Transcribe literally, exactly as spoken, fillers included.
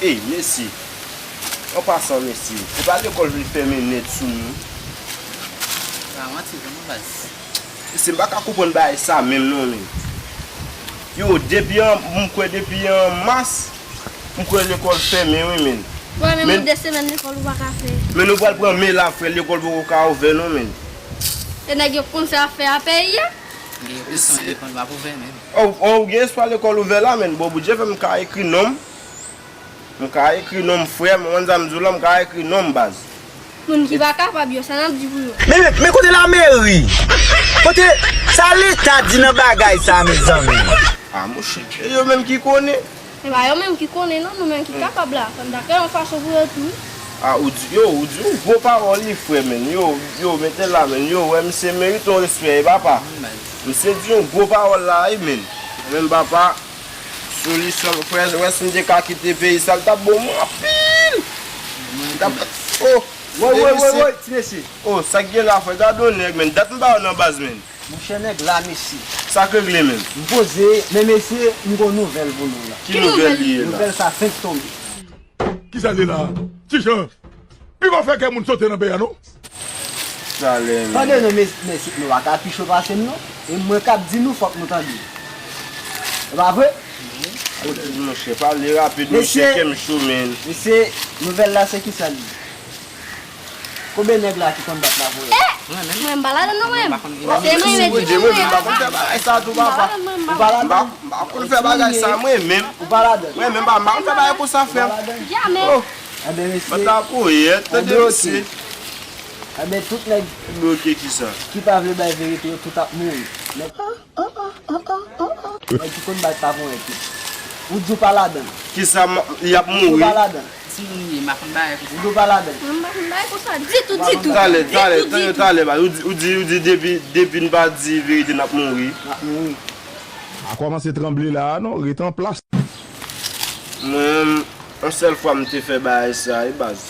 Ey, mesye. An pasan, mesye. Se pa lekòl vin fèmen nèt sou nou. Pa manti, vre non, baz. Mesye, m pa ka konprann bagay sa menm non, men. Yo, depi an, m kwè depi an mas, m kwè lekòl fèmen, wi, men. Wè, men men de semèn lekòl ou pa ka fè. Men nou pral pran me la, frè, lekòl poko ka ouvè, non, men. E nèg yo konn sa ap fè a peyi a? Gen presyon lekòl pa pou ouvè menm. Oh, oh, ou gen espwa lekòl ouvè la, men. Bon, Bondye fè m ka ekri non m. M ka ekri non m, frè m, ou konn sa m di w la, m ka ekri non m, baz. Moun ki pa kapab yo, sa n ap di pou yo? Men, men, men kote lameri? Kote sa leta di nan bagay sa, mezanmi? Ah, monchè, e yo menm ki konnen. E pa yo menm ki konnen, non, nou menm ki kapab la. Fò n ta kreye yon fason pou yo tou. Ah, ou di, yo, ou di yon gwo pawòl, li, frè, men. Yo, yo, mete la, men. Yo, wè, misye merite yon respè, e papa. Misye di yon gwo pawòl la, wi, men. Men, papa, solisyon, frè, wè, si m te ka kite peyi sa, l t ap bon mwen anpil. L t ap, oh, woy, woy, woy, woy, ti mesye. Oh, sa k gen la, frè, gade yon nèg, men. Dat m pa wè nan baz, men. Monchè, nèg la, mesye. Sa k regle menm? M poze, men mesye, m gon nouvèl pou nou la. Ki nouvèl li ye la? Nouvèl sa fenk tonbe. Kisa l ye la? Ti Jan, piga w fè kè moun sote nan peyi a, non? Talè menm. Tande non, mes-, mesye, nou pa ka pi cho pase m, non. E mwen k ap di nou, fòk nou tande. E pa vre? Monchè, pale rapid, monchè, kè m cho, men. Mesye, nouvèl la, se kisa l ye? Konbyen nèg la ki konn bat la pou yo? Eh! Mwen menm, m pa ladann non, mwen. Se mwen menm ki di mwen. Mwen menm pa konn fè bagay sa tou, papa. M pa ladann, m pa konn fè bagay sa mwen menm. Ou pa ladann? Mwen menm pa, m pa konn fè bagay konsa, frè m. Jamè. Oh. Ebyen, mesye. Bat la pou yè, tande mesye. Ebyen, tout nèg ki pa vle bay verite yo, tout ap mouri. Nèg Mwen ki konn bay pa pou mwen tou. Ou di w pa ladann. Kisa m-, y ap mouri? Ou di w pa ladann. Ti moun ye, m pa konn bagay konsa. Ou di w pa ladann. Mwen m pa konn bagay konsa ditou, ditou. Talè, talè, talè, talè, ba. Ou di, ou di, ou di depi, depi n pa di verite, n ap mouri. N ap mouri. A kòmanse tranble la a non, rete an plas. Mwen, yon sèl fwa m te fè bagay sa, wi, baz.